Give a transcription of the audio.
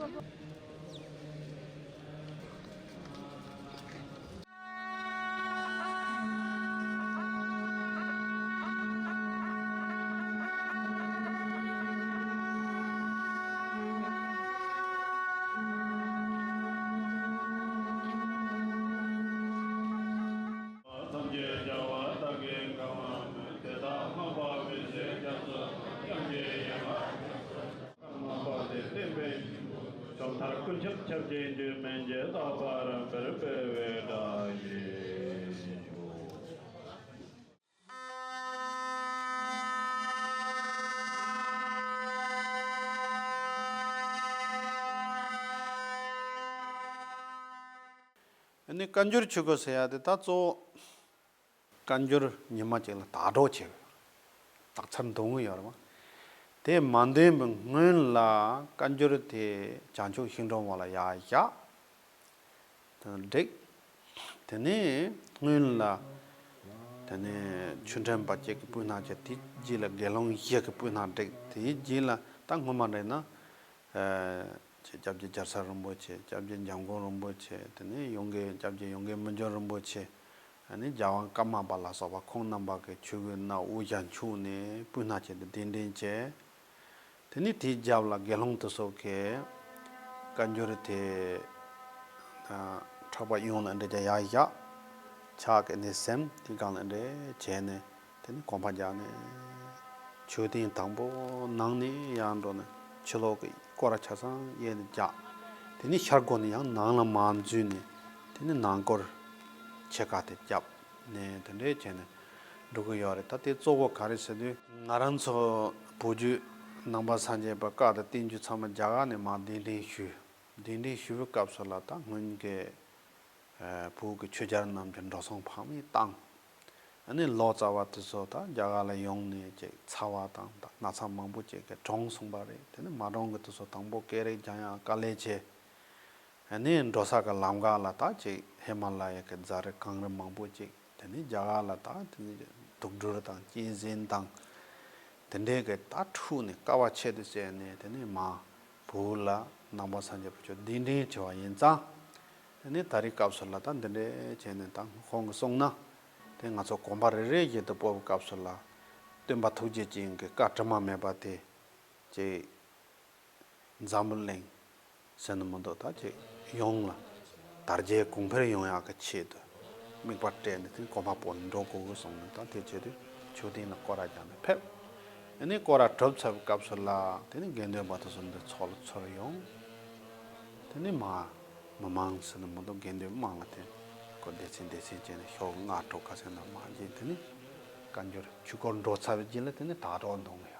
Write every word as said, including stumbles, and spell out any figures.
ཐམས་ཅད་རྒྱལ་བ་དག་གིས་གང་བ་མོས། དེ་དག་སྔགས་པ་བི་ཤྭ་རྒྱ་མཚོ། དབྱངས་ཀྱི་ཡན་ལག་ཀརྨ་པ་དེ་བསྟན་པའི་སྦྱིན་པ། ཇོ་མཐར་ཀུན་ཁྱབ་ཁྱབ་བྱེད་འགྱུར་མེད་ཀྱི། རྟག་པར་འབད་པའི་བཀྲ་ཤིས་ཤོག། ཨ་ནི་བཀའ་འགྱུར་ཆོས་སྐོར་ཟེར་ཡ་དེ་ད་གཙོ་བོ། བཀའ་འགྱུར་ཉི་མ་གཅིག་ལ་དག་སྒྲོག་བྱེད། དག་ཚར་འདོན་གྱི་ཡོད་རེད་བ། དེ་མ་འདོན་པའི་སྔོན་ལ་བཀའ་འགྱུར་དེ་བྱང་ཆུབ་ཤིང་སྒྲོམ་བ་ལ་ཡར་བཞག་དེ་བསྒྲིགས། དེ་ནས་སྔོན་ལ་དེ་ནས་ཆོས་ཁྲིམས་པ་གཅིག་གིས་སྤུས་ནག་བྱས། དེའི་རྗེས་ལ་དགེ་སློང་བཞི་གིས་སྤུས་ནག་བསྒྲིགས། དེའི་རྗེས་ལ་ད་སྔོན་མ་འདྲ་ན། ཨ། སྐྱབས་རྗེ་རྒྱལ་ཚབ་རིན་པོ་ཆེ། སྐྱབས་རྗེ་འཇམ་མགོན་རིན་པོ་ཆེ། དེ་ནས་ཡོངས་དགེ། སྐྱབས་རྗེ་ཡོངས་དགེ་མི་འགྱུར་རིན་པོ་ཆེ། ཨ་ནི་རྒྱལ་དབང་ཀརྨ་པ་ལ་སོགས་པ་ཁོང་རྣམ་པ་གིས་ཆོས་གོས་ནག་དབུ་ཞྭ་མཆོངས་ནས་སྤུས་ནག་བྱས་ཏེ་གདན་འདྲེན་བྱས། དེ་ནས་དེའི་རྒྱབ་ལ་དགེ་སློང་དེ་ཚོ་གིས་བཀའ་འགྱུར་དེ་ཕྲག་པ་གཡོན་ལ་འདྲ་བྱས་ཡར་བཞག་ཕྱག་གིས་ནི་ཟིན། དེའི་སྒང་ལ་འདྲ་བྱས་ནས། དེ་ནས་གོམ་པ་རྒྱག་ནས། མཆོད་རྟེན་དང་པོ་ནང་ནས་ཡར་འགྲོ་ནས་ཕྱི་ལོགས་ཀྱི་སྐོར་ར་ཆ་ཚང་གཡས་ནས་རྒྱག་དེ་ནས་ཤར་སྒོ་ནས་ཡང་ནང་ལ་མར་འཛུལ་ནས། དེ་ནས་ནང་སྐོར་ཕྱེད་ཀ་དེ་བརྒྱབ་ནས། དེ་འདྲས་བྱས་ནས་འགྲོ་གི་ཡོད་རེད། ད་དེ་གཙོ་བོ་ག་རེ་ཟེར་དུས། ང་རང་ཚོ་བོད་བརྒྱུད་ནང་པ་སངས་རྒྱས་པ་བཀའ་དང་བསྟན་བཅོས་ཚང་མ་རྒྱ་གར་ནས་མར་གདན་འདྲེན་ཞུས། གདན་འདྲེན་ཞུ་བའི་སྐབས་སུ་ལ་ད་སྔོན་གྱི་བོད་ཀྱི་ཆོས་རྒྱལ་རྣམས་ཀྱི་འགྲོ་སོང་ཕངས་མེད་བཏང་། ཨ་ནི་ལོ་ཙཱ་བ་དེ་ཚོ་ད་རྒྱ་གར་ལ་ཡོང་ནས་ཅིག་ཚ་བ་དང་ད་ན་ཚ་མང་པོ་ཅིག་གིས་གྲོངས་སོང་བ་རེད། དེ་ནི་མ་གྲོངས་ཀྱི་དེ་ཚོ་དང་པོ་སྐད་རིགས་སྦྱང་ཡག་དཀའ་ལས་ཆེ། ཨ་ནི་འགྲོ་ས་གི་ལམ་ཁ་ལ་ད་ཅིག་ཧི་མ་ལ་ཡ་གི་རྫ་རི་གངས་རི་མང་པོ་ཅིག་དེ་ནི་རྒྱ་གར་ལ་ད་དེ་ནི་དུག་སྦྲུལ་དང་གཅན་གཟན་དང་། དེ་འདྲའི་གི་ད་འཁྲུགས་ནས་དཀའ་བ་ཆེ་དུ་བྱས་ནས། དེ་ནི་མར་བོད་ལ་ནང་པ་སངས་རྒྱས་པ་ཚོ་གདན་འདྲེན་བྱས་པ་ཡིན་ཙང་། དེ་ནི་ད་རེས་སྐབས་སུ་ལ་ད་འདི་འདྲས་བྱས་ནས། ད་ཁོང་གིས་གསུངས་ན། དེ་ང་ཚོ་གོམ་པ་རེ་རེ་བཞིན་དུ་སྤོ་བའི་སྐབས་སུ་ལ། སྟོན་པ་ཐུགས་རྗེ་ཅན་གྱི་བཀའ་དྲི་མ་མེད་པ་དེ་ཅིག་འཛམ་བུ་གླིང་ཟེར་ན་མི་འདུག་ད་ཅིག་ཡོངས་ལ་དར་རྒྱས་གོང་འཕེལ་ཡོང་ཡག་གི་ཆེད་དུ། དམིགས་པ་སྤྲད་ནས་དེ་གོམ་པ་སྤོ་ནས་འགྲོ་དགོས་གསུངས་ནས། ད་དེ་ཆེད་དུ་མཆོད་རྟེན་ལ་སྐོར་ར་རྒྱག་ནས་ཕེབས། ཨ་ནི་སྐོར་ར་གྲུབ་ཚར་བའི་སྐབས་སུ་ལ། དེ་ནི་དགེ་འདུན་པ་དེ་ཚོ་འདི་ཚོགས་ལ་ཚུར་ཡོང་། དེ་ནི་མར་མི་མང་ཟེར་ན་མི་འདུག་དགེ་འདུན་མང་ལ་དེ་སྐོར་སྡེ་ཚན་སྡེ་ཚན་བྱས་ནས་ཞོགས་ལྔ་དྲོ་ཁ་སང་ན་མར་བྱས། དེ་ནི་བཀའ་འགྱུར་ཆོས་སྐོར་འགྲོ་ཚར་བའི་རྗེས་ལ་དེ་ནི་དག་སྒྲོག་འདོན་གི་ཡོད།